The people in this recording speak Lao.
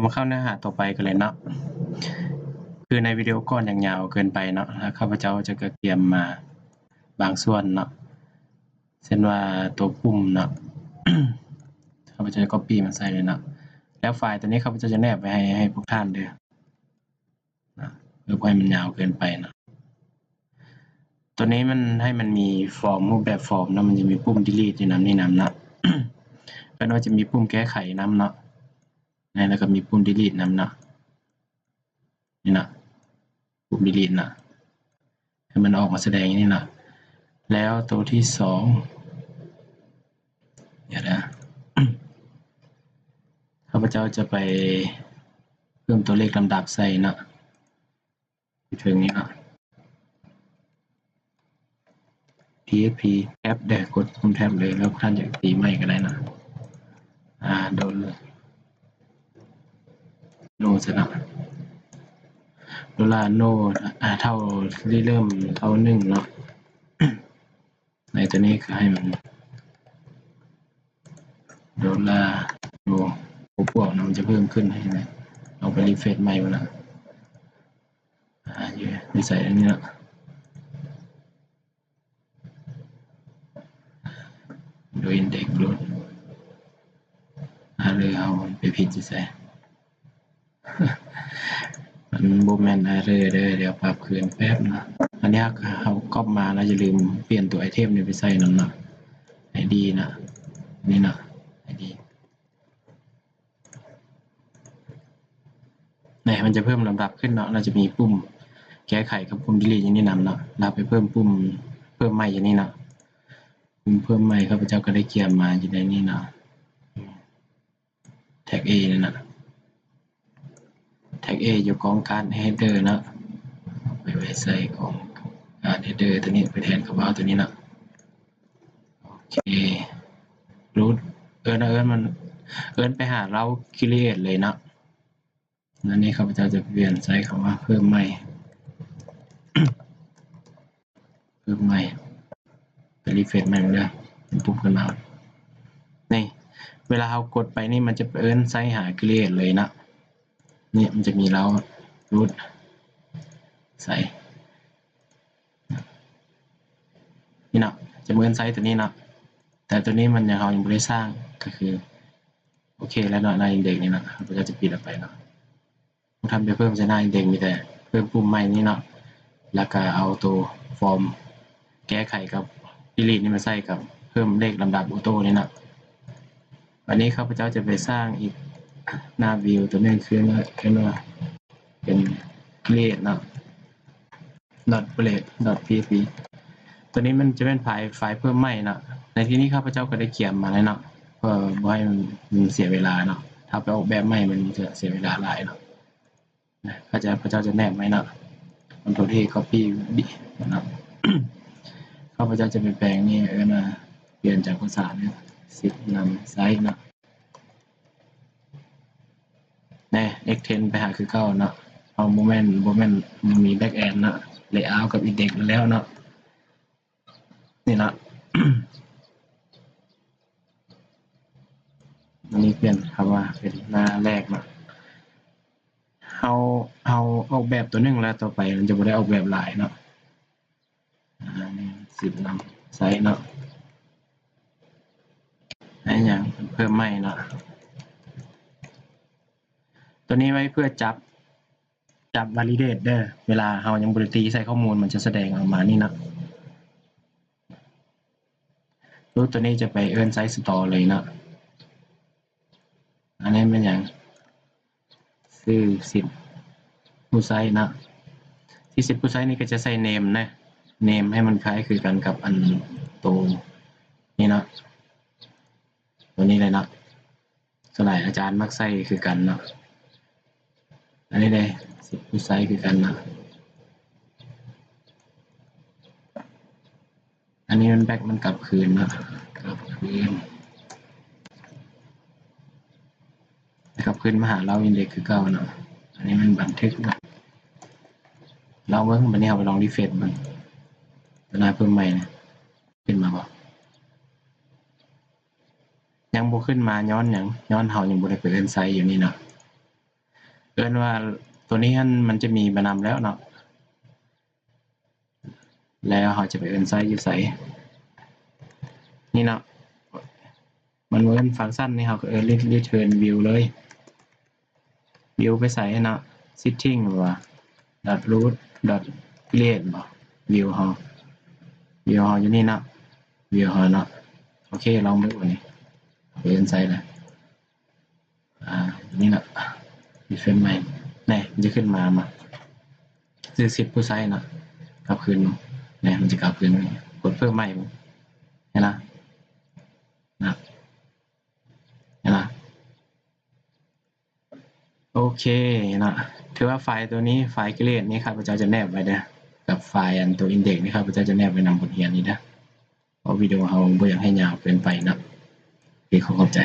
ມາເຂົ້າເນື້ອຫາຕໍ່ໄປກັນເລີຍເນາະ. ຄືໃນວິດີໂອກ່ອນຍັງຍາວເກີນໄປເນາະ, ແລ້ວຂ້າພະເຈົ້າຈະກະກຽມມາບາງສ່ວນເນາະ, ເຊັ່ນວ່າຕົວປຸ່ມເນາະ, ຂ້າພະເຈົ້າຈະກັອບປີ້ມາໃສ່ເລີຍເນາະ. ແລ້ວໄຟລ໌ຕົວນີ້ຂ້າພະເຈົ້າຈະແນບໄວ້ໃຫ້ ໃຫ້ພວກທ່ານເດີ້. ນະ ເພື່ອບໍ່ໃຫ້ມັນຍາວເກີນໄປນະ. ຕົວນີ້ມັນໃຫ້ມັນມີຟອມ ຮູບແບບຟອມນະ, ມັນຈະມີປຸ່ມ delete ຢູ່ນຳນີ້ນຳນະ, ແລ້ວກໍຈະມີປຸ່ມແກ້ໄຂນຳເນາະ, ແລ້ວກໍມີປຸ່ມ delete ນຳເນາະ, ນີ້ນະ ປຸ່ມ delete ນະ. ໃຫ້ມັນອອກມາສະແດງຢູ່ນີ້ນະ. ແລ້ວໂຕທີສອງ ດຽວນະ ຂ້າພະເຈົ້າຈະໄປເພີ່ມຕົວເລກລຳດັບໃສ່ເນາະ, ຢູ່ເທິງນີ້ເນາະ, PHP tab ເດີ້, ກົດປຸ່ມ tab ເລີຍ, ແລ້ວທ່ານຢາກຕີໃໝ່ກໍໄດ້ນະ. ອ່າ ໂດລາ ໂນ ຊະນະ ໂດລາ ໂນ ອ່າ ເທົ່າ ລິເລີ່ມເທົ່າໜຶ່ງເນາະ. ໃນຕົວນີ້ກໍໃຫ້ມັນ ໂດລາ ໂນ ພວກນະ ມັນຈະເພີ່ມຂຶ້ນໃຫ້ນະ. ລອງໄປ refresh ໃໝ່ເບິ່ງນະ. ອ່າ ຢູ່ ຢູ່ໃສອັນນີ້ເນາະ? ໂດຍ index root error ເຮົາໄປຜິດຢູ່ໃສ? ມັນບໍ່ແມ່ນ error ເດີ້, ດຽວປັບຄືນແປັບນະ. ອັນນີ້ເຮົາ ເຮົາກັອບມາແລ້ວ ຢ່າລືມປ່ຽນຕົວ item ນີ້ໄປໃສ່ນຳເນາະ, ID ນະ, ນີ້ເນາະ, ID. ນີ້ ມັນຈະເພີ່ມລຳດັບຂຶ້ນເນາະ, ລະຈະມີປຸ່ມແກ້ໄຂກັບປຸ່ມ delete ຢູ່ນີ້ນຳເນາະ, ລະໄປເພີ່ມປຸ່ມເພີ່ມໃໝ່ຢູ່ນີ້ເນາະ. ປຸ່ມເພີ່ມໃໝ່ ຂ້າພະເຈົ້າກໍໄດ້ກຽມມາຢູ່ໃນນີ້ເນາະ, tag A ນີ້ນະ, tag A ຢູ່ກ້ອງການ header ເນາະ, ໄປໄວ້ໃສ່ກ້ອງການ header ຕົວນີ້, ໄປແທນຄຳວ່າຕົວນີ້ເນາະ. ໂອເຄ root ເອີ້ນ ເອີ້ນມັນ ເອີ້ນໄປຫາເຫຼົ່າ create ເລີຍເນາະ. ອັນນີ້ຂ້າພະເຈົ້າຈະປ່ຽນໃຊ້ຄຳວ່າເພີ່ມໃໝ່, ເພີ່ມໃໝ່, ໄປ refresh ໃໝ່ເບິ່ງເດີ້, ມັນປຸບຂຶ້ນມາ. ນີ້ ເວລາເຮົາກົດໄປນີ້ ມັນຈະໄປເອີ້ນໃຊ້ຫາ create ເລີຍເນາະ. ນີ້ມັນຈະມີເຫຼົ່າ root ໃສ່ ນີ້ເນາະ, ຈະເອີ້ນໃຊ້ຕົວນີ້ເນາະ, ແຕ່ຕົວນີ້ມັນຍັງ ເຮົາຍັງບໍ່ໄດ້ສ້າງ, ກໍຄືໂອເຄແລ້ວເນາະ. ໜ້າ index ນີ້ເນາະ, ເຮົາກໍຈະປິດອອກໄປເນາະ. ບໍ່ທັນໄປເພີ່ມໃສ່ໜ້າ index ມີແຕ່ເພີ່ມປຸ່ມໃໝ່ນີ້ເນາະ, ແລ້ວກໍເອົາໂຕ form ແກ້ໄຂກັບ delete ນີ້ມາໃສ່ກັບເພີ່ມເລກລຳດັບ auto ນີ້ເນາະ. ບາດນີ້ຂ້າພະເຈົ້າຈະໄປສ້າງອີກໜ້າ view ຕົວໜຶ່ງ ຄື ຄືວ່າເປັນ create ເນາະ, dot blade dot php. ຕົວນີ້ມັນຈະເປັນໄຟລ໌ ໄຟລ໌ເພີ່ມໃໝ່ເນາະ. ໃນທີ່ນີ້ຂ້າພະເຈົ້າກໍໄດ້ກຽມມາແລ້ວເນາະ, ເພື່ອບໍ່ໃຫ້ມັນເສຍເວລາເນາະ, ຖ້າໄປອອກແບບໃໝ່ມັນຈະເສຍເວລາຫຼາຍເນາະ. ເຂົາເຈົ້າ ເຂົາເຈົ້າຈະແນບໄວ້ເນາະ, Ctrl A copy ເນາະ. ຂ້າພະເຈົ້າຈະໄປແປງນີ້ ເອີ້ນວ່າ ປ່ຽນຈາກພາສານີ້ ສິດນຳໃຊ້ເນາະ. ແນ່ extend ໄປຫາຄືເກົ່າເນາະ, ເຮົາບໍ່ແມ່ນ ບໍ່ແມ່ນມີ backend ເນາະ, layout ກັບ index ແລ້ວເນາະ. ນີ້ເນາະ, ອັນນີ້ປ່ຽນຄຳວ່າເປັນໜ້າແລກເນາະ. ເຮົາ ເຮົາອອກແບບຕົວໜຶ່ງແລ້ວ ຕໍ່ໄປມັນຈະບໍ່ໄດ້ອອກແບບຫຼາຍເນາະ. ອ່າ ສິດນຳໃຊ້ເນາະ, ໃຫ້ຫຍັງ ເພີ່ມໃໝ່ເນາະ. ຕົວນີ້ໄວ້ເພື່ອຈັບ ຈັບ validate ເດີ້, ເວລາເຮົາຍັງບໍ່ໄດ້ຕີໃສ່ຂໍ້ມູນ ມັນຈະສະແດງອອກມານີ້ເນາະ. ຮູບຕົວນີ້ຈະໄປເອີ້ນໃຊ້ store ເລີຍເນາະ. ອັນນີ້ແມ່ນຫຍັງ? ຊື່ສິດຜູ້ໃຊ້ເນາະ. ຊື່ສິດຜູ້ໃຊ້ນີ້ກໍຈະໃສ່ name ນະ, name ໃຫ້ມັນຄ້າຍຄືກັນກັບອັນໂຕນີ້ເນາະ, ຕົວນີ້ເລີຍເນາະ. ສ່ວນຫຼາຍອາຈານມັກໃສ່ຄືກັນເນາະ. ອັນນີ້ເດ້ ສິດຜູ້ໃຊ້ຄືກັນເນາະ. ອັນນີ້ມັນ back ມັນກັບຄືນເນາະ, ກັບຄືນ ກັບຄືນມາຫາເຫຼົ່າ index ຄືເກົ່າເນາະ. ອັນນີ້ມັນບັນທຶກເນາະ. ລອງເບິ່ງ, ບັດນີ້ເຮົາໄປລອງ refresh ເບິ່ງ ຕົວໜ້າເພີ່ມໃໝ່ນະ, ຂຶ້ນມາບໍ່? ຍັງບໍ່ຂຶ້ນມາ ຍ້ອນຫຍັງ? ຍ້ອນເຮົາຍັງບໍ່ໄດ້ໄປເອີ້ນໃຊ້ຢູ່ນີ້ເນາະ. ເອີ້ນວ່າ ຕົວນີ້ຫັ້ນມັນຈະມີມານຳແລ້ວເນາະ ແລ້ວເຮົາຈະໄປເອີ້ນໃຊ້ຢູ່ໃສ? ນີ້ເນາະ ມັນເອີ້ນຟັງຊັນນີ້ ເຮົາກໍເອີ້ນ return view ເລີຍ. view ໄປໃສເນາະ setting ບໍ່ dot root dot create ບໍ່ view ເຮົາ view ເຮົາຢູ່ນີ້ເນາະ view ເຮົາເນາະ. ໂອເຄ ລອງເບິ່ງບັດນີ້ ເຮົາໄປເອີ້ນໃຊ້ລະ ອ່າ ນີ້ເນາະ return ໃໝ່ ແນ່ ມັນຈະຂຶ້ນມາ ມາ ຊື່ສິດຜູ້ໃຊ້ເນາະ ກັບຄືນມາ ແນ່ ມັນຈະກັບຄືນມາ ກົດເພີ່ມໃໝ່ ເຫັນລະ ນະ ເຫັນລະ. ໂອເຄເນາະ ຖືວ່າໄຟລ໌ຕົວນີ້ ໄຟລ໌ create ນີ້ ຂ້າພະເຈົ້າຈະແນບໄວ້ເດີ ກັບໄຟລ໌ອັນຕົວ index ນີ້ ຂ້າພະເຈົ້າຈະແນບໄວ້ນຳບົດຮຽນນີ້ເດີ ເພາະວິດີໂອເຮົາບໍ່ຢາກໃຫ້ຍາວເກີນໄປເນາະ. ໂອເຄ ຂໍຂອບໃຈ.